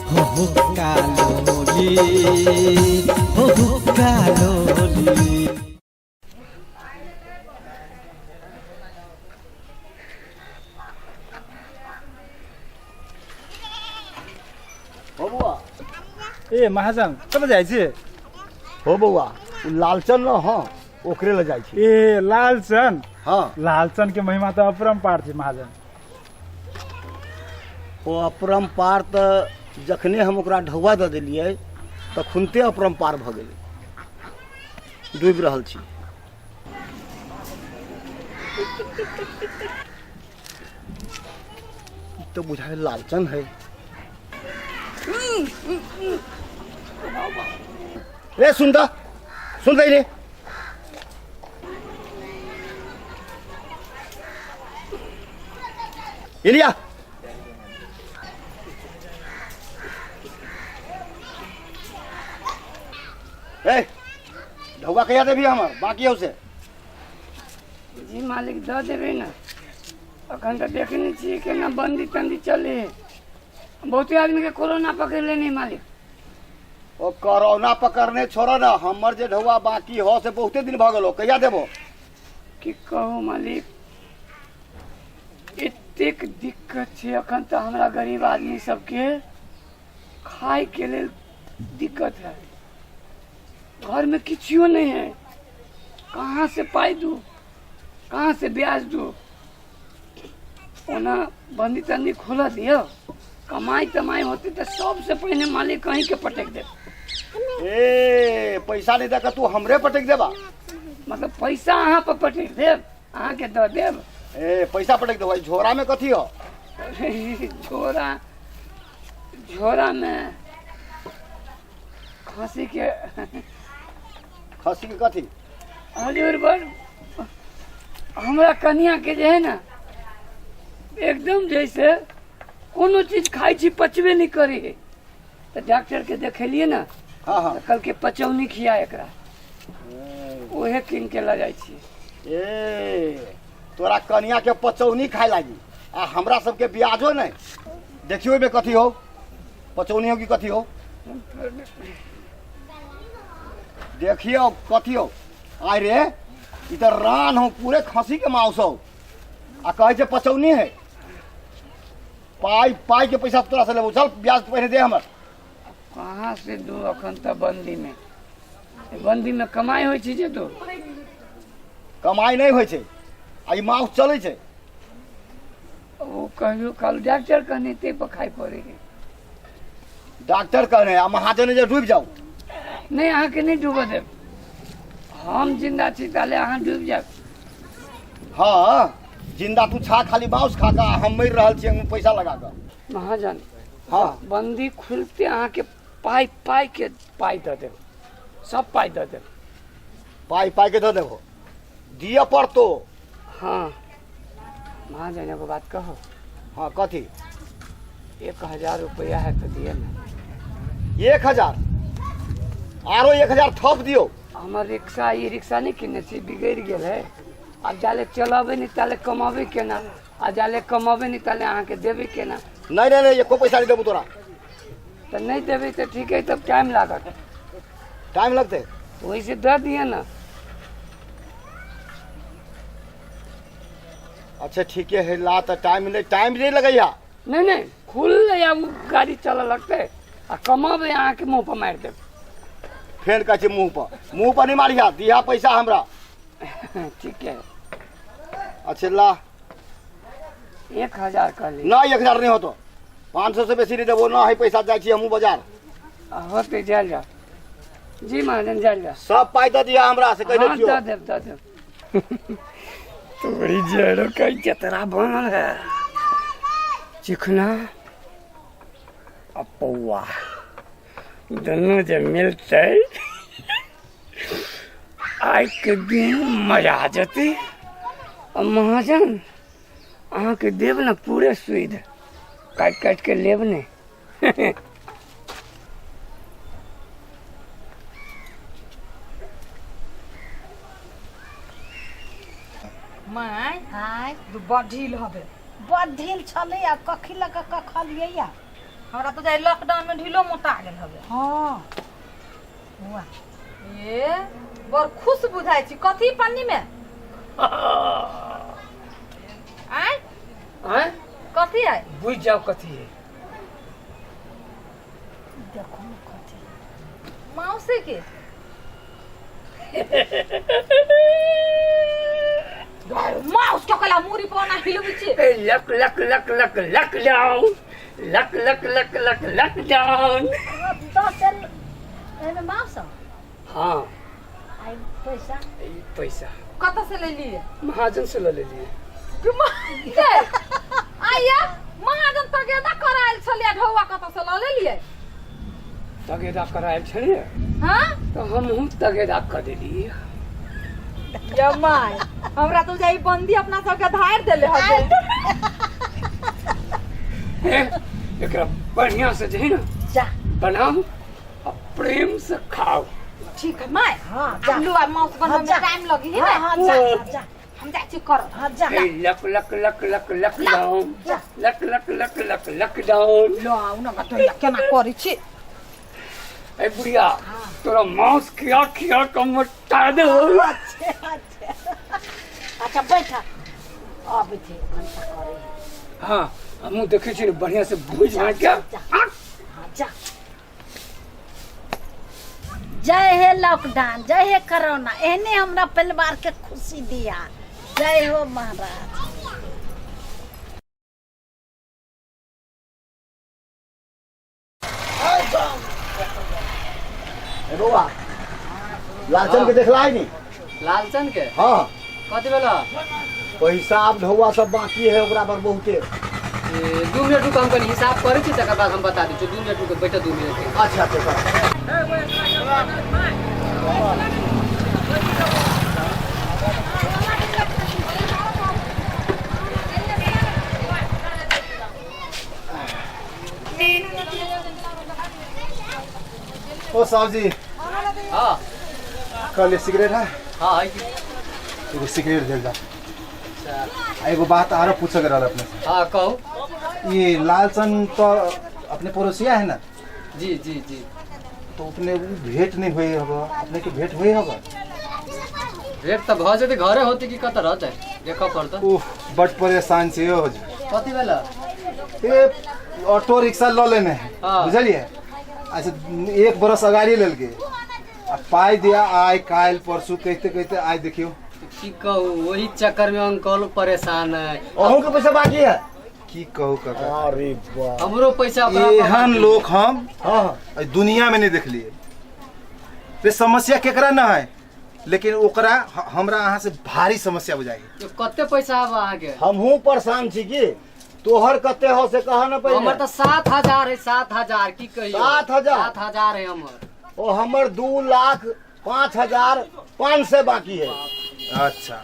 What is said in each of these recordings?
हो हुक्का लोली, हो हुक्का लोली। हो बौआ। ए महाजन, कतऽ जाइ छी? हो बौआ, ओ लालचन न हँ, ओकरे लऽ जाइ छी। ए लालचन? हँ। लालचन के महिमा तऽ अपरम्पार छै महाजन। ओ अपरम्पार तऽ जखने हम ओकरा ढौआ दऽ देलियै तखुनते अपरम्पार भऽ गेलै। डूबि रहल छी। ई तऽ बुझाइ लालचन है। रे सुन त, सुन रे। एलिया, ए ढौआ कहिया देबही हमर बाकी हौ से? जी मालिक, दऽ देबै ने। अखन तऽ देखै नहि छियै केना बन्दी तन्दी चलै है। बहुते आदमीके कोरोना पकड़ि लेने मालिक। ओ कोरोना पकड़ने छोड़ो ना, हमर जे ढौआ बाकी हो से बहुते दिन भऽ गेलो, कहिया देबो? की कहू मालिक, एतेक दिक्कत छै अखन तऽ हमरा गरीब आदमी सबके खायके लेल दिक्कत है। घरमे किछियो नहि है, कहाँ से पाइ दू, कहाँ से ब्याज दू? ओना बंदी तंदी खोलऽ दियौ, कमाई तमाई होती तऽ सबसे पहिने मालिक कहीं के पटक देब। ए पैसा नहीं देकर तू हमरे पटक देबा? मतलब पैसा अहाँ पर पटक देब, अहाँके दऽ देब। ए पैसा पटक देबा, ई झोरा में कथी हो? झोरा, झोरा में खसी के। खसी के कथी? हजूर बड़ हमरा कनिया के जे है ना एकदम जैसे कोनो चीज खाइ छी पचबे नहीं करे है, तऽ डॉक्टर के देखेलिए ना। हाँ हाँ। तऽ कहलकै पचौनी खिया एकरा, ओहे कीन के लऽ जाइ छी। ए तोरा कनिया के पचौनी खाए लागी आ हमरा सबके ब्याजो नहीं। देखियो ओहिमे कथी हो, पचौनी हो कि कथी हो, देखियो कथी हो। आय रे, ई तऽ रान हो, पूरे खसी के मांस हो आ कहै छै पचौनी है। पाई पाई के पैसा तोरा से लेबो, चल ब्याज पहिने दे हमर। कहाँ से दू? अखन तऽ बंदी में, बंदी में कमाई होइ छै जे दू। कमाई नहीं होइ छै आ ई मांस चलै छै। ओ कहियो काल डॉक्टर कहने ते पर खाइ पड़े है। डॉक्टर कहने आ महाजन जे डूबि जाउ। नहीं, अहाँके नहीं डूबऽ देब, हम जिंदा छी ताले अहाँ डूबि जायब। हाँ जिंदा तू छा, खाली मांस खा कऽ हम मरि रहल छी पैसा लगा कऽ। महाजन। हाँ। बंदी खुलते अहाँके पाई पाई के पाई दऽ देब, सब पाई दऽ देब। पाई पाई के दऽ देबो, दिअ पड़तो। हाँ महाजन, एगो बात कहो। हाँ कथी? 1000 रुपया है तो दिए ना। 1000? आरो 1000 थप दियो। हमर रिक्शा, ई रिक्शा नहीं किने छी, बिगड़ि गेल है। आब जाले चलाबे नहीं ताले कमाबे केना, आ जाले कमाबे नहीं ताले अहाँके देबे केना? नहीं नहीं नहीं, एको पैसा नहीं देबू तोरा। तऽ नहीं देबे तऽ ठीक है, तब टाइम लागत। टाइम लगते? वही से दऽ दिए ना। अच्छा ठीके है, ला तऽ टाइम नहीं, टाइम नहीं लगैया। नहीं नहीं, खुल या गाड़ी चलऽ लगतै आ कमाबे अहाँके मुँह पर मारि देब। फेर कहै छै मुँह पर, मुँह पर नहीं मारिहा, दिहा पैसा हमरा। ठीक है। अच्छा ला। 1000 कहली। नहीं 1000 नहीं होतो, 500 से बेसी नहीं देबो। ना है पैसा, जाइ छी हमहूँ बाजार। होते जायल जाओ जी महाजन, जायल जाओ। सब पाइ दऽ दिहा हमरा से कहि दै हाँ छियौ। दऽ देब, दऽ देब। तोरी जड़ो का जतरा बनल है, चिकना आ पौआ दुनू जे मिलतै आइ के दिन मजा आ जेतै। आ महाजन अहाँके देब ने पूरे सुइद काटि काटि के लेब ने। माय आय दू बड़ ढील हबे। बड़ ढील छलै आ कखी लऽ कऽ कखलियै या। हमरा तो जाय लॉकडाउन में ढीलो मोटा गेल हवे। हाँ वाह ये बड़ खुश बुझाइ छी कथी पन्नी में? आय आँय कथी है? बुझि जाओ कथी है। देखो न कथी माउसे के माउस के कला मुरी पर ना हिलबै छी। ए, luck luck luck luck lockdown luck luck luck luck lockdown. दस एहिमे मांस हाँ आई पैसा ई पैसा कतऽ से लेलियै? महाजन से लऽ लेलियै। आइया महाजन तगेदा करायल छलियै ढौआ कतऽ से लऽ लेलियै? तगेदा करायल छलियै हाँ तऽ हमहूँ तगेदा कऽ देलियै। ये my हमरा तो जाई बंदी अपना सबके धार देले हते। हे, एकरा बढ़िया से जे है ना जा बनाऊ आ प्रेम से खाओ। ठीक है my. हाँ जा आलू आ मांस बनबै में जा। टाइम लगी है हाँ ना। हाँ जा जा हम जाइ छी कर। हाँ जा हे, luck luck luck luck lockdown जा। Luck luck luck luck lockdown. लो आउ ना बतैया केना करै छी। ए बुढ़िया तोरा मांस खिया खिया के मोटा दे। अच्छा अच्छा अच्छा बैठा अबै छी भनसा करै हाँ हमहूँ देखै छी ने बढ़िया से भूज भाज के। हाँ जा। जय हे लॉकडाउन जय हे कोरोना एहने हमरा परिवार के खुशी दिया। जय हो महाराज। ए बौआ लालचन के देखला है नी? लालचन के? हाँ। कथी भेला? पैसा आब ढौआ सब बाकी है ओकरा पर बहुते। ए, 2 मिनट रुक हम कनी हिसाब करै छी तकर बाद हम बता दै छी। 2 मिनट रुक बैठ 2 मिनट। अच्छा अच्छा सर। ओ साहब जी। हाँ कल सिगरेट है? हाँ है कि एगो सिगरेट देल जा। आ एगो बात आरो पूछे के रहल अपने से। हाँ कहू। ये लालचंद तो अपने पड़ोसिया है ना? जी जी जी। तो अपने उ भेंट नहीं हुई हबा, अपने के भेंट हुई हबा? भेंट तऽ भऽ जेतै घरे होतै कि कतऽ रहतै देखऽ पड़तै। उफ बड परेशान छी हो जी। कथी भेला? ए ऑटो रिक्शा ल लेने है। हाँ। बुझलिए? अच्छा 1 बरस अगाड़ी लेलके आ पाई दिया आइ काल्हि परसू कहते कहते आइ देखियो। की कहू वही चक्कर में अंकल परेशान है। अहूँ के पैसा बाकी है? की कहू काका अरे बाप हमरो पैसा ओकरा पर एहन बाकी। लोग हम हाँ हाँ एहि दुनिया में नहीं देखलिए। रे समस्या केकरा ना है लेकिन ओकरा हमरा अहाँ से भारी समस्या बुझाइ। यो कते पैसा आब अहाँके? हमहूँ परेशान छी की तोहर कते हो से कह न पहिले। हमर तऽ 7000 है 7000 की कहियो। 7000? 7000 है हमर। ओ हमर 2,05,500 बाकी है। अच्छा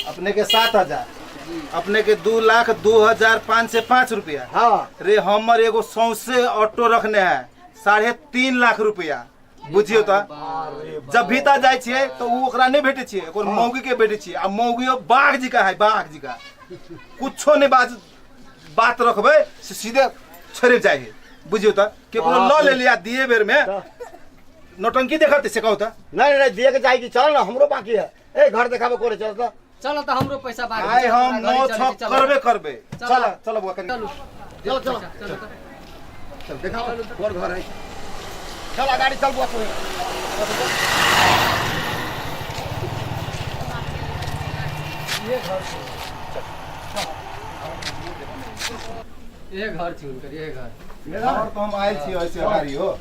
अपने के 7000 अपने के 2,02,505 रुपया। हाँ रे हमर एगो सौंसे ऑटो रखने है 3.5 लाख रुपया बुझियो त। जब भीतर जाइ छियै तो उ ओकरा नहीं भेटै छियै ओकर मौगी के भेटै छियै आ मौगियो बाघ जी का है बाघ जी का कुछो नहीं बात रखबै से सीधे छोड़ि जाइ है बुझियो त। केकरो ल लेली आ दिए बेर में नौटंकी देखते से कहू त। नहीं नहीं दिए के जाएगी चल ना हमरो बाकी है। ए घर देखाबे करे चल त। चलो त हमरो पैसा बाकी आइ हम हमरा घरे 9 चलै 6 छी, चलो। करबे करबे। चलो। चल चल बुआ कनी। चलू। चलो, चलो। चलो त। चल देखाओ घर घर है। चल गाड़ी चल बुआ तू। ये घर छी हुनकर ये घर। घर तो हम आयल छी ऐसे अगाड़ी हो।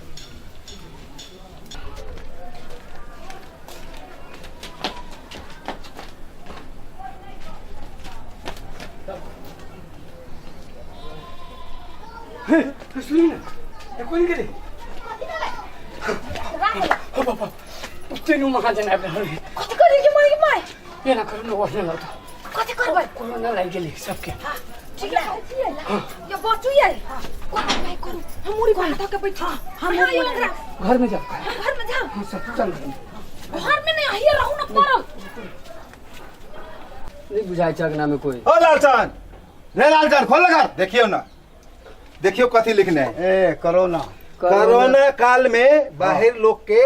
सुनी ना कोन गेलै? हो बाबा तीनू महाजन आबि रहल है। कथी करै के my my? एना करू न ओढ़ने लाउ तऽ। कथी करबै? कोरोना लागि गेलै सबके। ठीक है ये बचू ये कोना नहीं करू हम मुरी पर धऽ के बैठ। हम घर में जाओ। घर में जाओ। हाँ सब चल घर में। घर में नहीं आइए रहू ना पड़ल। नहीं बुझाइ छै अंगना में कोई। ओ लालचंद रे लालचंद खोल घर। देखियो ना देखियो कथी लिखने है। ए कोरोना। कोरोना काल में बाहर लोग के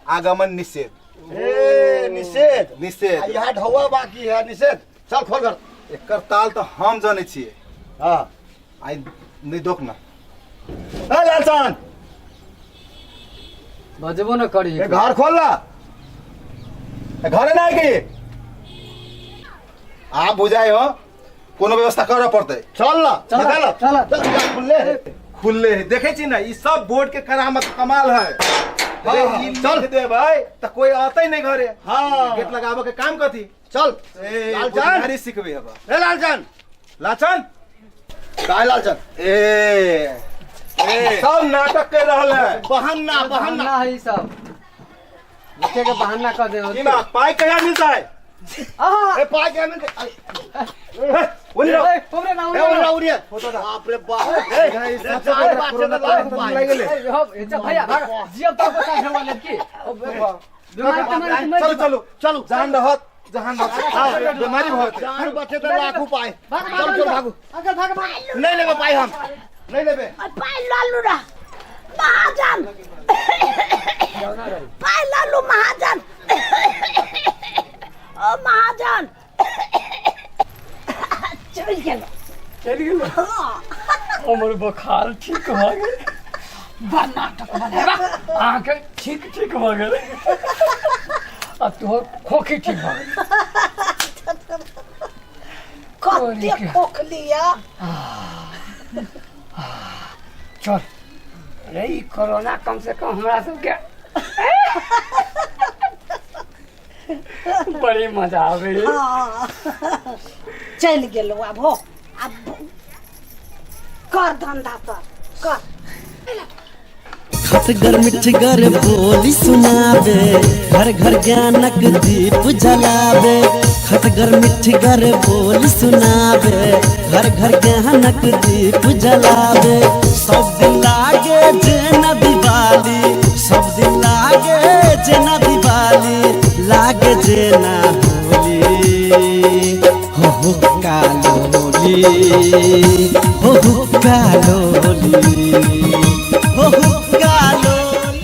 आगमन निषेध। ए निषेध। निषेध। आ यहाँ ढौआ बाकी है निषेध। चल खोल घर। एकर ताल तो हम जाने छिए। हाँ आई नहीं दोख ना। ए लालचंद बजबो न करी। ए घर खोल ला। ए, घरे ना गई आप बुझाए हो कोनो व्यवस्था करऽ पड़तै। चल ला चल, निकाल। चल। चल चल, खुले है। खुले है देखे छी ना ई सब बोर्ड के करामत कमाल है। हाँ, रे, हाँ, ई चल। लिख देबै त कोई आते नहीं घरे। हाँ। गेट लगाबे के काम कथी? चल। ए लालचंद। बुझारी सिखबे हबा। ए लालचंद। लालचंद काय लालचंद? ए ए सब नाटक कर रहल है। बहाना बहाना। बहाना है ई सब, बच्चे के बहाना कर दे। की बात पाई कहिया मिलता है? आहा ए पाई के मिलते? ए, ओनी रहो। ए, उमरे ना ए उमरे उड़ा ना। उड़िए। बाप रे बाप। ए ई सब जान बाचे तो लाख कोरोना पाई। लागि गेलै। ए, हो, ए, चल भैया भाग जियब तब पैसा भेवा लेब की। ओ, बीमारी तिमारी मरि चलू जेबा। चलू चलू। जान रहत जहान रहत बीमारी बहुत है। जान बचे तो लाख उपाय। भाग, भाग, चल चल भाग। भागू। अंकल भाग भाग। नहीं लेबे पाई हम नहीं लेबे। पाई लालू रा महाजन, पाई लालू महाजन, ओ महाजन चल गेलो। चलि गेलो। हमर बोखार ठीक भऽ गेल। बा नाटक बनेबा अहाँके ठीक ठीक भऽ गेल आ तोहर खोखी ठीक भऽ गेल। कते खोखलिया। चल रे ई कोरोना कम से कम हमरा सबके बड़ी मजा आबै है। हाँ चलि गेलो। आब हो, आब कर धंधा तर कर। खटगर मिठगर बोली सुनाबे, घर घर ज्ञानक दीप जलाबे। खटगर मिठगर बोली सुनाबे, घर घर ज्ञानक दीप जलाबे। सब दिन लागे जेना दिवाली, सब दिन लागे जेना दिवाली, लागे जेना होली। हो हो कालोली, हो हो कालोली, हो हो।